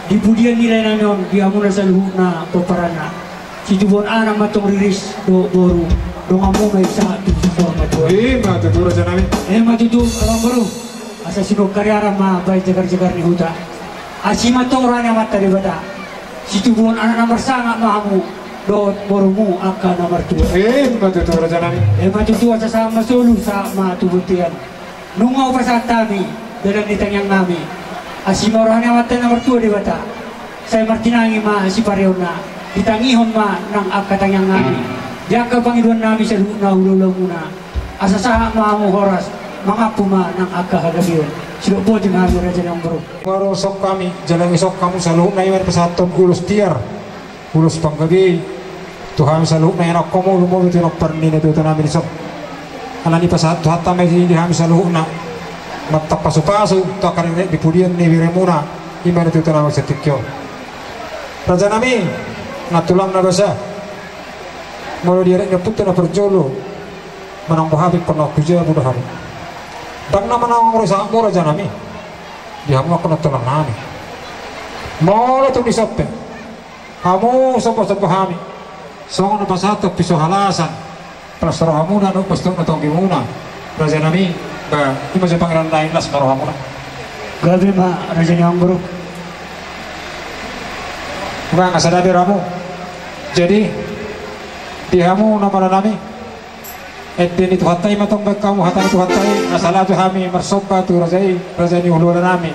di pudian ni lae nami on, di hamuna saluhutna pomparanna. Situbuan anak ma tong riris dohot boru, donganmu ma i sahat tu suhut na matua. Ima tutu, raja nami. Ima tutu, amangboru. Asa sinungkariaran ma baen jagar-jagar ni huta. Asi ma tong roha ni Amanta Debata. Situbuan anak na marsangap ma hamu dohot borumu angka na martua. Ima tutu, raja nami. Ima tutu, asa sahat ma solu, sahat ma tu bontean. Nunga hupasahat hami dalan ni tangiang nami. Asi ma roha ni Amanta na martua Debata. Sai martinangi ma sipareonna. Ditangihon ma nang angka tangiang nami, di angka pangidoan nami saluhutna hula-hulamuna. Asa sahat ma hamu horas, mangampu ma nang angka hagabeon. Sidok boti ma hami, raja ni amangboru. Marosok hami, jala ngisok hamu saluhutna, ima dipasahathon ulos tiar, ulos panggabean tu hami saluhutna, ianakhonmu, lumobi tu pinompar ni natuatua nami dison. Ala ni pasahat Tuhanta ma i di hami saluhutna, mantap pasupasu tu angka na di pudian ni beremuna, ima natuatua nami sahat tingki on. Raja nami, na tulang na basa, molo di adat ni ompunta na parjolo, manang boha pe ingkon na hujabu do hamu. Ndang na manang ro sahatmu, raja nami, di hamu angka na tulang nami. Molo tung dison pe hamu somba-somba hami songon na pasahathon piso halasan, las rohamuna dohot pasahaton na tonggimuna, raja nami, ba ima jo pangidoan lain, las ma rohamuna. Gabe ma, raja ni amangboru. Nga, nga sada be rohamu. Jadi di hamu na mala nami, ende ni Tuhanta i ma tong baen hamu hata ni Tuhanta i, asa laho hami marsomba tu raja i, raja ni hulahula nami.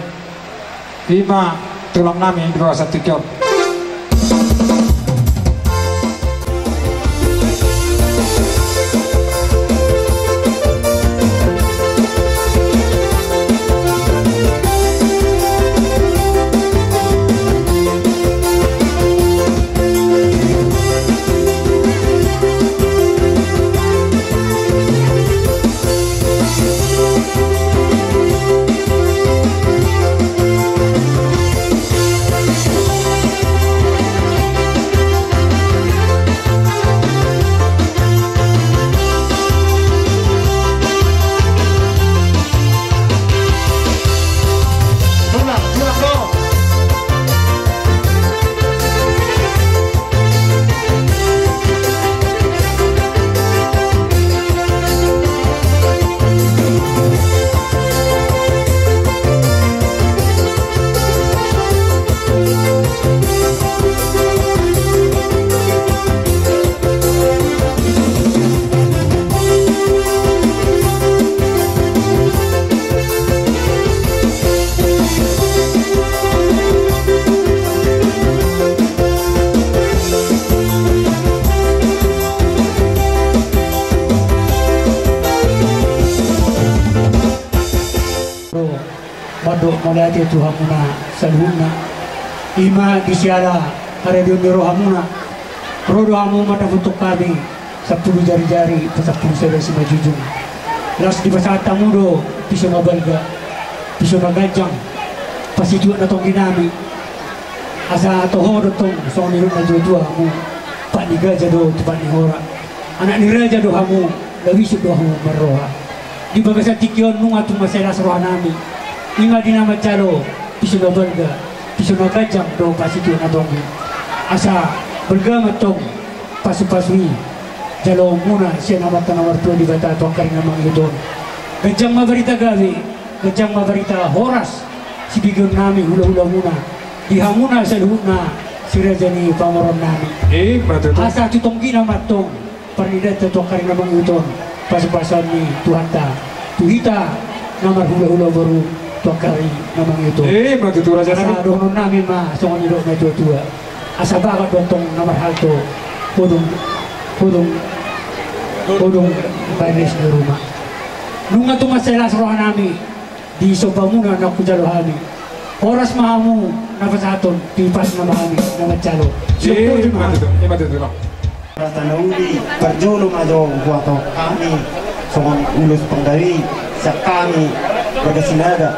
Ima tulang nami di bagasan tingki on. Mandok mauliate tu hamuna saluhutna. Ima di siala haradeon ni rohamuna, ro do hamu mandapothon hami sampulu jarijari, pasampulu sada simanjujung. Laos dipasahat hamu do piso na balga, piso na ganjang, pasituak na tonggi nami. Asa toho do tong songon nidok ni natuatua hamu, pat ni gaja do tu pat ni hora. Anak ni raja do hamu, laho isuk do hamu marroha. Di bagasan tingki on nunga tung mansai las roha nami. Ima di na manjalo piso na balga, piso na ganjang dohot pasituak na tonggi. Asa balga ma tong pasupasu i jaloonmuna sian Amanta na martua Debata tu angka ari na mangihut on. Ganjang ma barita gabe, ganjang ma barita horas sibegeon nami hulahulamuna di hamuna saluhutna si raja ni pamoruon nami. Ima tutu. Asa tu tonggina ma tong parnidanta tu angka ari na mangihut on, pasupasuon ni Tuhanta tu hita na marhulahula boru tu angka ari na mangihut on. Ima tutu, raja nami. Asa dohonon nami ma songon nidok ni natuatua. Asa bagot do tong na marhalto, hudung, hudung, hudung baen ris ni ruma. Nunga tung mansai las roha nami di sombamuna na hujalo hami. Horas ma hamu na pasahathon, tipas nama hami na manjalo. Ima tutu, ima tutu. Rata na uli, parjolo ma jo huhatahon hami songon ulos panggabean sian hami Warga Sinaga.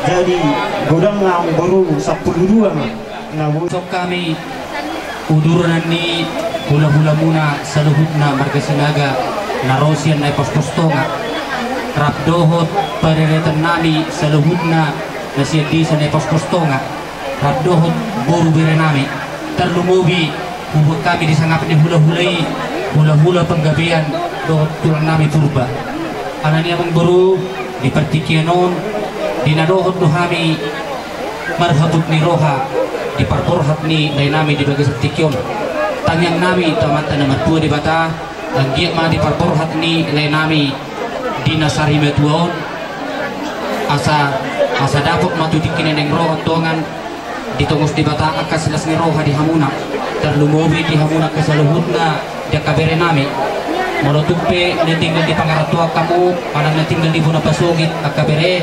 Jadi godang ma amangboru sampulu dua ma na boi. Songon hami Uduran ni hula-hulamuna saluhutna marga Sinaga na ro sian Naipospos Tonga, rap dohot pareretan nami saluhutna na sian desa Naipospos Tonga, rap dohot boru bere nami, tarlumobi huboan hami di sangap ni hula-hula i, hula-hula Panggabean dohot tulang nami Purba. Alani amang boru, di partingkian on, di na dohot do hami marhabut ni roha di parborhat ni lae nami di bagasan tingki on. Tangiang nami tu Amanta na martua Debata, anggiat ma di parborhat ni lae nami di na sarimatua on, asa, asa dapot ma tu tingki na naeng ro on tongan ditongos Debata angka silas ni roha di hamuna, tarlumobi di hamuna angka saluhutna di angka bere nami. Molo tung pe na tinggal di Pangarantoan hamu manang na tinggal di bona pasogit angka bere,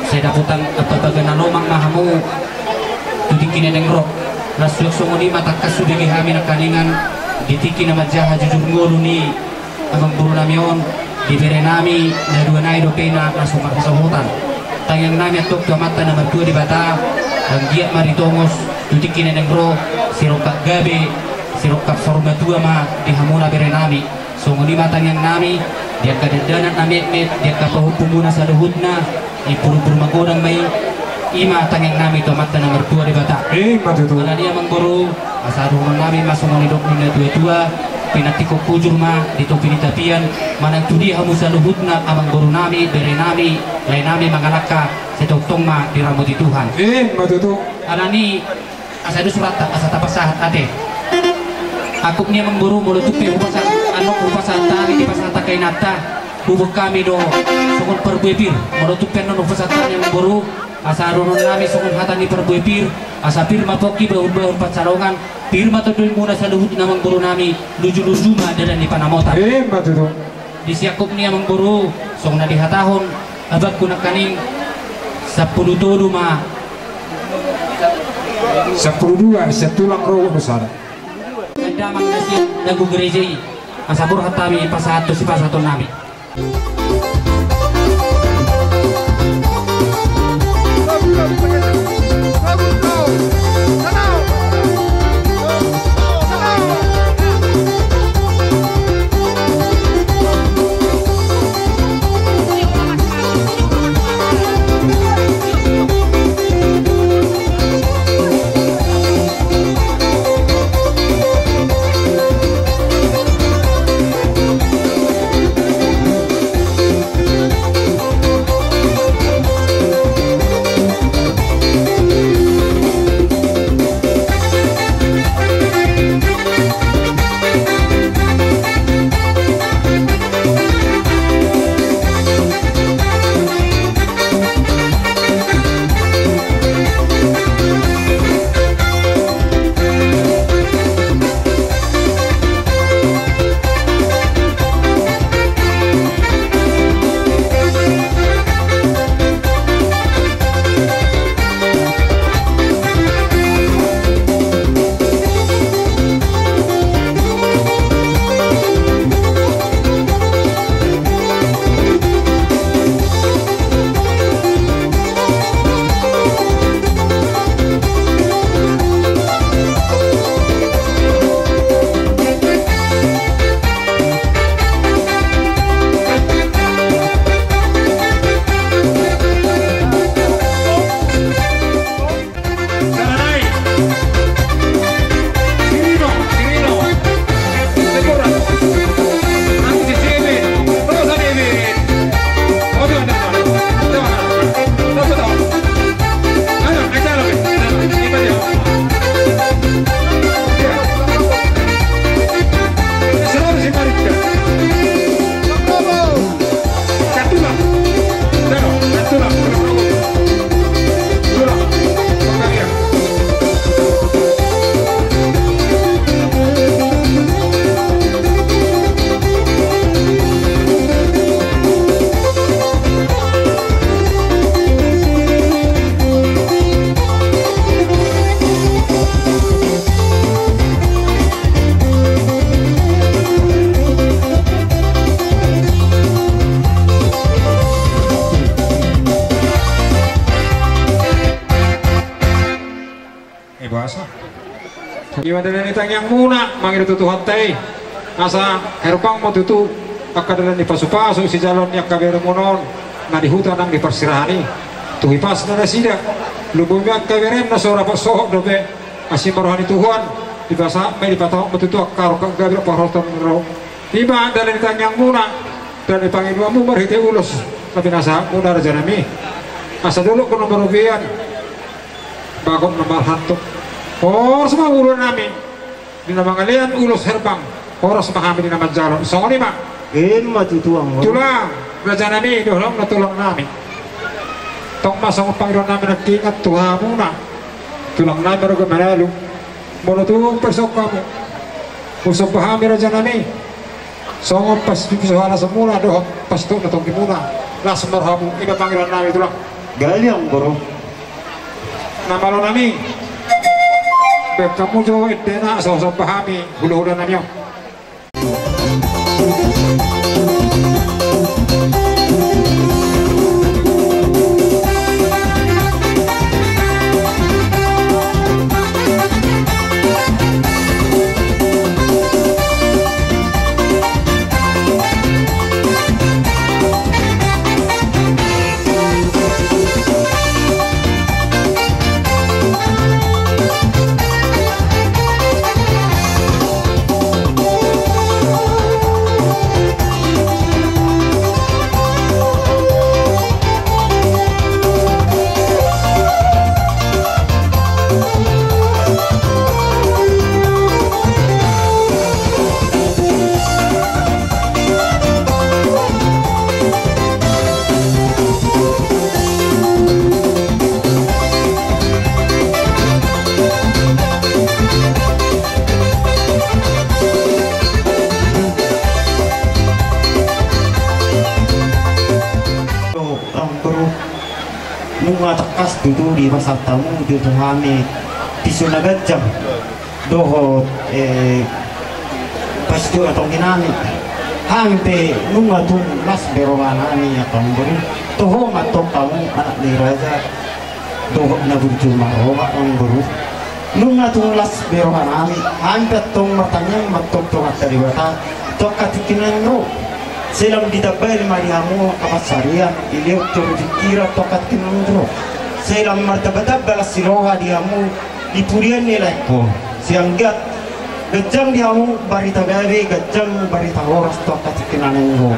sai dapotan ambabaga na lomak ma hamu tu tingki na naeng ro. Las suang songon i ma tangkas hubege hami nangkaningan di tingki na manjaha jujur ngolu ni amang boru nami on, di bere nami na dua nai dope na, na so marhasohotan. Tangiang nami antong tu Amanta na martua Debata, anggiat ma ditongos tu tingki na naeng ro sirongkap gabe, sirongkap saur matua ma di hamuna bere nami. Songon i ma tangiang nami di angka dakdanak na metmet, di angka pahompumuna saluhutna, impur-impur magodang ma i. I ma tangiang nami tu Amanta na martua Debata. Ima tutu. Alani amang boru, asa dohonon nami ma songon nidok ni na tua-tua: Pinantikhon hujur ma di topi ni tapian, manang tu dia hamu saluhutna amang boru nami, bere nami, lae nami mangalangka, sai tongtong ma diramoti Tuhan. Ima tutu. Alani, asa dos huranta asa tapasahat ate. Angkup ni amang boru, molo tung pe hupasahat, annon hupasahat hami, dipasahat angka inanta, huboan hami do songon parbue pir. Molo tung pe annon hupasahat hami amang boru, asa dohonon nami songon hata ni parbue pir: Asa pir ma pongki bahul-bahul pansalongan, pir ma tondimuna saluhutna amang boru nami, luju-luju ma dalan ni panamotan. Ima tutu. Di siangkup ni amang boru, songon na dihatahon abangku nangkaning, sampulu tolu ma. Sampulu dua, sian tulang ro do sada. Damang na sian dagu gereja i, asa borhat hami pasahat tu sipasahaton nami. Dalan ni tangiangmuna mangido tu Tuhanta i, asa herbang ma tutu angka dalan ni pasupasu sijaloon ni angka beremuna on na di huta nang di parserahan i. Tu hipasna nasida, lumbung ni angka berem na so rap sohot dope, asi ma roha ni Tuhan, dipasahat ma i, dipatahon ma tutu angka rongkap gabe dohot parhorasan ni roha. I ma dalan ni tangiangmuna, dalan ni pangidoanmu marhite ulos na pinasahatmuna, rajanami. Asa dolok do na marobean, bagot na marhanto. Horas ma ulaonnami di na mangalean ulos herbang, horas ma hami di na manjalo. Songon i ma. I ma tutu, Amang Boru. Tulang, rajanami, dohot na tulangnami. Tong ma songon pangidoannami nangkin tu hamuna, tulangnami marga Manalu. Molo tung parsomba hamu, husomba hami, rajanami, songon pas-, pasohalanmuna dohot pasitop ni tonggimuna, las ma rohamu. I ma pangidoannami, tulang. Gabe, Amang Boru. Na malonami, baen hamu jo endena asa husomba hami hulahulanami on. Amang Boru, nunga tangkas tutu dipasahat hamu tu hami piso na ganjang dohot, eh, pasitop ni tongginami. Hami pe nunga tung las be rohanami, Amang Boru. Toho ma antong hamu anak ni raja dohot na burju marroha, Amang Boru. Nunga tung las be rohanami, hami pe antong martangiang ma antong tu Amanta Debata tu angka tingki na naeng ro. Sai lam ditambai ma di hamu angka pansarian, dilehon joro pikiran tu angka tingki na naeng ro. Sai lam martambatamba las ni roha di hamu di pudian ni laengku. Sai anggiat ganjang di hamu barita gabe, ganjang barita horas tu angka tingki na naeng ro.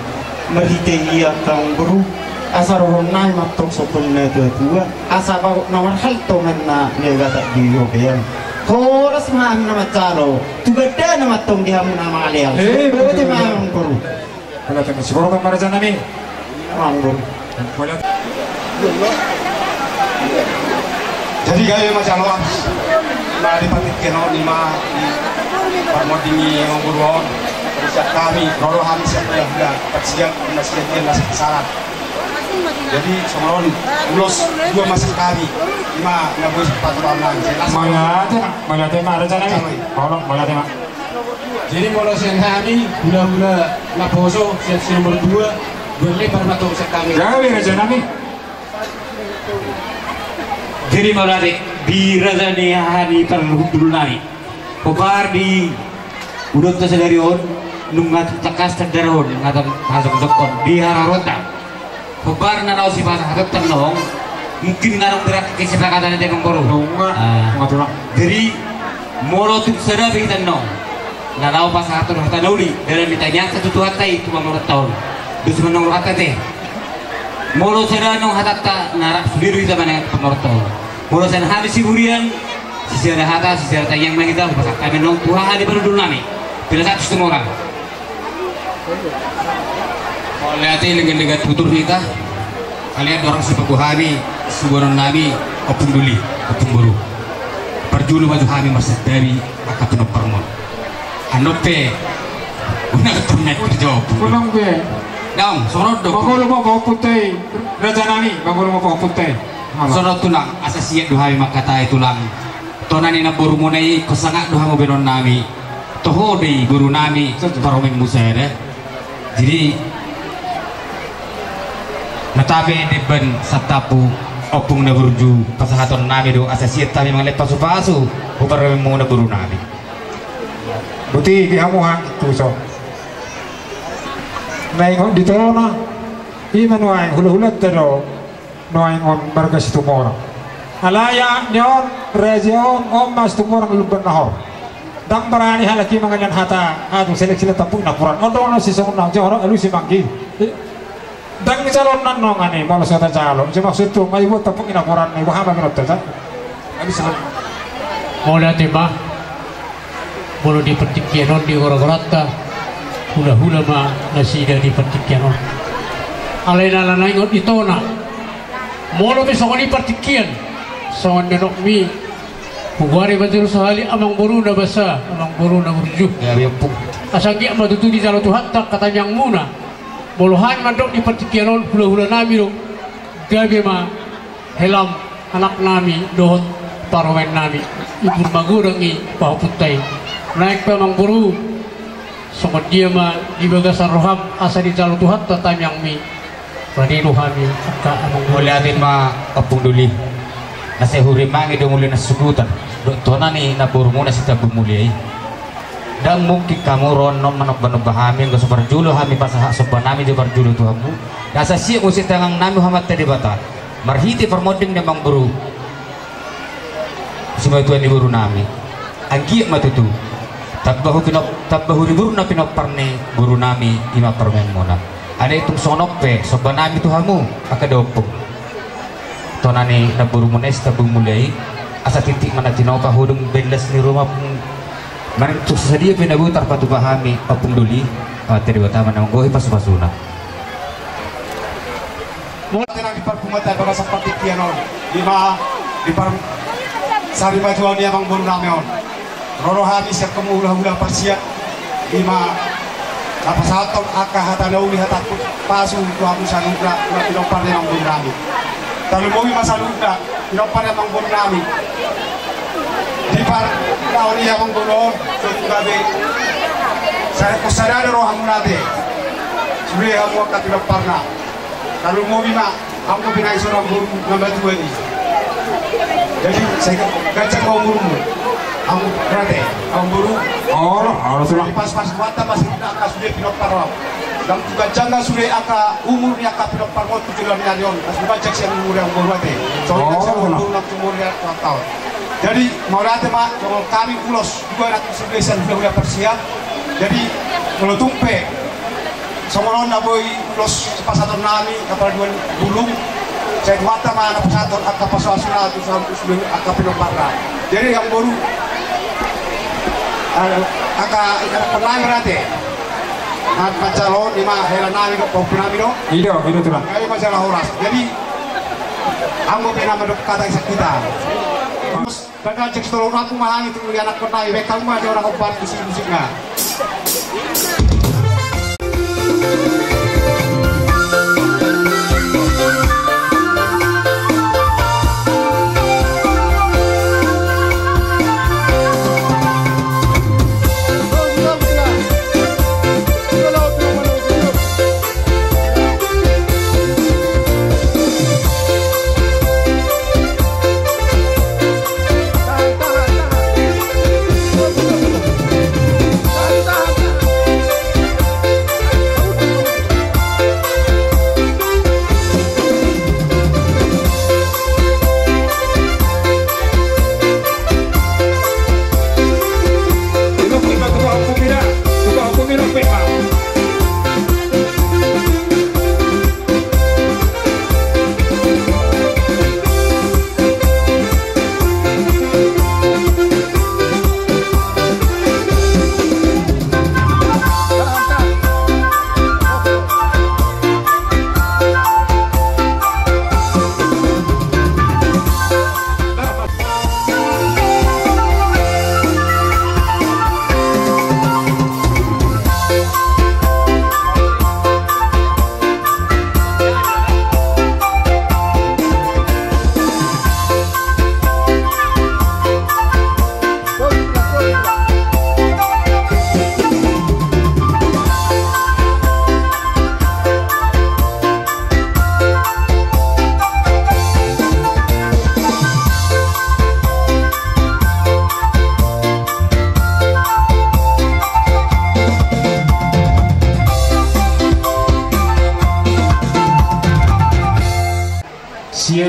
Marhite i, Amang Boru, asa dohononnami ma antong songon natuatua, asa bagot na marhalto ma ninna Debata di robean. Horas ma hami na manjalo, tu gandana ma antong di hamu na mangalean. Eh, botima, Amang Boru. Mauliate ma, sigorgam ma, rajanami. Amang Boru. Mauliate. Jadi gabe ma jaloon na dipatingkihon i ma di parmonding ni Amang Boru on. Sian hami, ro do hami sian hulahula, parsiap na sian dia na sasaran. Jadi songon on, ulos dua ma sian hami, i ma na boi sipatupaonnami. Mauliate ma, mauliate ma, rajanami. Olo, mauliate ma. Jadi molo sian hami hulahula naposo sian si nomor dua, dua lembar ma antong sian hami. Gabe, rajanami. Jadi mauliate di raja ni hami parhundulnami. Hombar di ulaonta sadari on, nunga tangkas tandarohon hata na jongjong on di haroroanta. Hombar na laho sipasahatonta annon, mungkin nga adong berarti kesepakatan ate, Amang Boru. Nunga. Ah. Nunga, tulang. Jadi molo tung sada pe hita annon na laho pasahathon hata na uli, dalan ni tangiangta tu Tuhanta i tu pamoruonta on, dos ma annon rohanta ate. Molo sada annon hatanta, na rap sude do hita manang tu pamoruonta on. Molo sian hami siburian, sisada hata, sisada tangiang ma hita, hupasahat hami annon tu haha ni parhundulnami. Pinasahat tu Situmorang. Mauliate, denggan-denggan tutur hita. Alai adong sipaboa hami, siboanonnami, Ompung Doli, Ompung Boru. Parjolo ma jo hami marsantabi angka pinomparmon. Annon pe unang tung naeng terjawab. Unang be. Daong, songon on do. Mangolu ma pahompunta i, rajanami, mangolu ma pahompunta i. Songon on, tulang, asa siat do hami mangkatai, tulang. Tona ni namborumuna i, ingkon sangap do hamu baenonnami. Toho do i borunami, betul, parumaenmu sada. Jadi, na tabe demban santabu, ompung na burju, pasahatonnami do asa siat hami mangalehon pasupasu tu parumaenmuna, borunami. Boti di hamu hangkit tuson. Naeng on di tona, ima nuaeng hulahulanta do nuaeng on marga Situmorang. Alai anak ni on, raja on, on ma Situmorang Lumban Nahor. Ndang barani halak i mangalehon hata, aduh, selek sila tampuk napuran. On do na sisongon na joro alusi manggi. Ndang calon nannongan i, molo so tajalo. Ise maksudhu, nga ibuat tampuk i napuran, ibuat hama minot taja. Alusi manggi. Mauliate ma. Molo di partingkian on di goragoranta, hulahula ma nasida di partingkian on. Alai na ala naeng on di tona. Molo pe songon i partingkian, songon nenokmi, hugoari ma jolo sahali amangboru na basa, amangboru na burju. Asa anggiat ma tutu dijalo Tuhanta angka tangiangmuna. Molo hami mandok di partingkian on, hulahulanami do. Gabe ma helam anaknami dohot parumaennami, ibur magodang i pahopunta i. Naeng pe amangboru, songon dia ma di bagasan roham asa dijalo Tuhanta tangiangmi. Bani do hami angka amangboru. Mauliate ma Ompung Doli. Na sai hurimangi do mulia na sukutan dohot tona ni namborumuna si Tambun Mulia i. Ndang mungkin hamu ro annon manombanomba hami anggo so parjolo hami pasahat sombanami jo parjolo tu hamu. Asa siap muse tangiangnami tu Amanta Debata marhite parmonding ni amangboru, simatua ni borunami. Anggiat ma tutu tamba hupinop-, tamba huribur na pinompar ni borunami, ima parumaenmuna. Alai tung songon on pe sombanami tu hamu angka da ompung, tona ni namborumuna i si Tambun Mulia i. Asa tintin ma na tinopa, hudung bellas ni rumah pun. Manang tung sadia pe na boi tarpatupa hami Ompung Doli, Amanta Debata ma na manggohi pasupasuna. Mauliate nang di parpunguanta di bagasan partingkian on, ima di par-, sarimatua ni amangborunami on. Ro do hami sian hamu hulahula parsiat, ima na pasahathon angka hata na uli, hata pasu tu hamu saluhutna, tu pinompar ni amangborunami. Tarlumobi ma saluhutna pinompar ni amangborunami. Di par-, laon i amangboru on, so tu gabe. Sa-, sada do rohamuna ate. Sude hamu angka pinomparna. Tarlumobi ma, anggo pe na i so amangboru na matua i. Jadi, sai ga-, ganjang ma umurmu. Amang, ate, amangboru. Olo, olo, sudah. Jadi, pas, pas buat apa sih, angka sude pinompar on. Ndang tu ganjang na sude angka umur ni angka pinomparmon tu joloan ni ari on, asa ganjang sian umur ni amangboru ate. Songon i, oh, ganjang umur na tu umur ni angka taon. Jadi, mauliate ma, songon hami ulos, dua ratus ribu sian hulahula parsiat. Jadi, molo tung pe songon on na boi ulos pasahatonnami, apala dua bulung, sai Tuhanta ma na pasahathon angka pasupasu na tu saluhut angka pinomparna. Jadi, amangboru, eh, angka, angka pernah berarti. Manjalo on, ima helanami do, pahompunami do. I do, i do, Tulang. Ima jala horas. Jadi, anggo pe na mandok hata i sahat. Terus, bagan cek sitolong aku ma hami tu ianakhonnami, baen hamu ma jala hombar musik-musikna.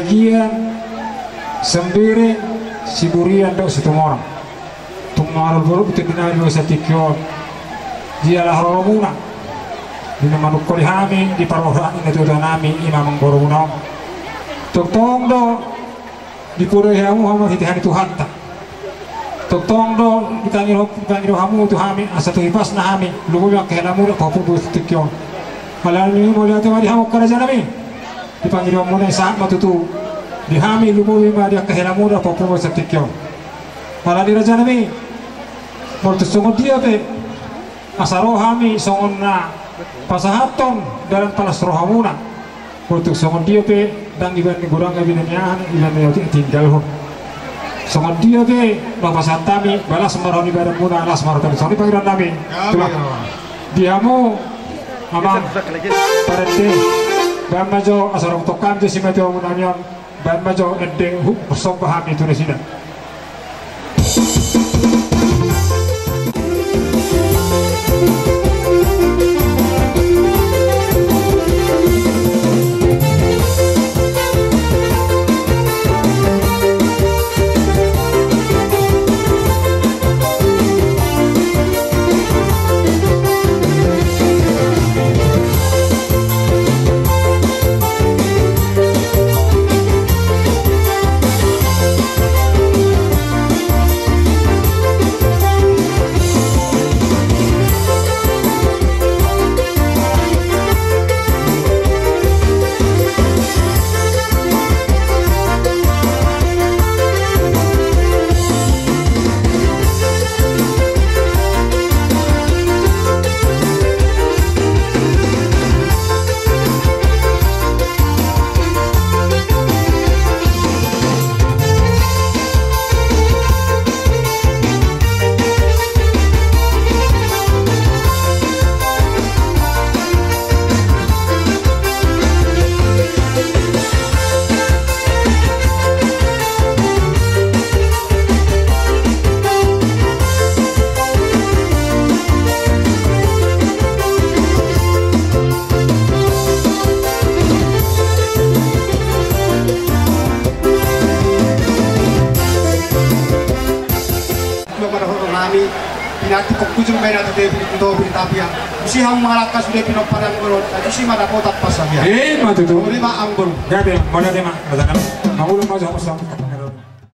Gian, Sambere, Siburian dohot Situmorang. Tung mangalului boru tu tondinami di bagasan tingki on. Jala haroromuna. Di na manungkoli hami di parrohaan ni natuatuanami i ma amangborumuna on. Tongtong do dipodai hamu hamu marhite hami Tuhanta. Tongtong do dipangido, dipangido hamu tu hami asa tu hipasna hami lumobi angka helamuna pahompu di bagasan tingki on. Alani i mauliate ma di hamu angka rajanami. Di pangidoanmuna i sahat ma tutu di hami lumobi ma di angka helamuna pahompu di bagasan tingki on. Alani rajanami, molo tung songon dia pe asa ro hami songon na pasahathon dalan palas rohamuna. Molo tung songon dia pe ndang ibaen ni godang na binahen, ibaen na otik tinggalhon. Songon dia pe na pasahat hami, las ma roha ni badanmuna, las ma roha ni badanmuna. Songon i pangidoannami. Di hamu amang parende, baen ma jo asa ro tongtong jo simatuamunami on. Baen ma jo ende, hu, somba hami tu nasida. Nami pinantikkon hujung ma i na tu topi, tu topi ni tapian. Muse hamu mangalangka sude pinomparan ni boru on, na tusi ma dapotan pasahian. Ima tutu. Ima amangboru. Gabe, mauliate ma. Mauliate ma. Mauliate ma.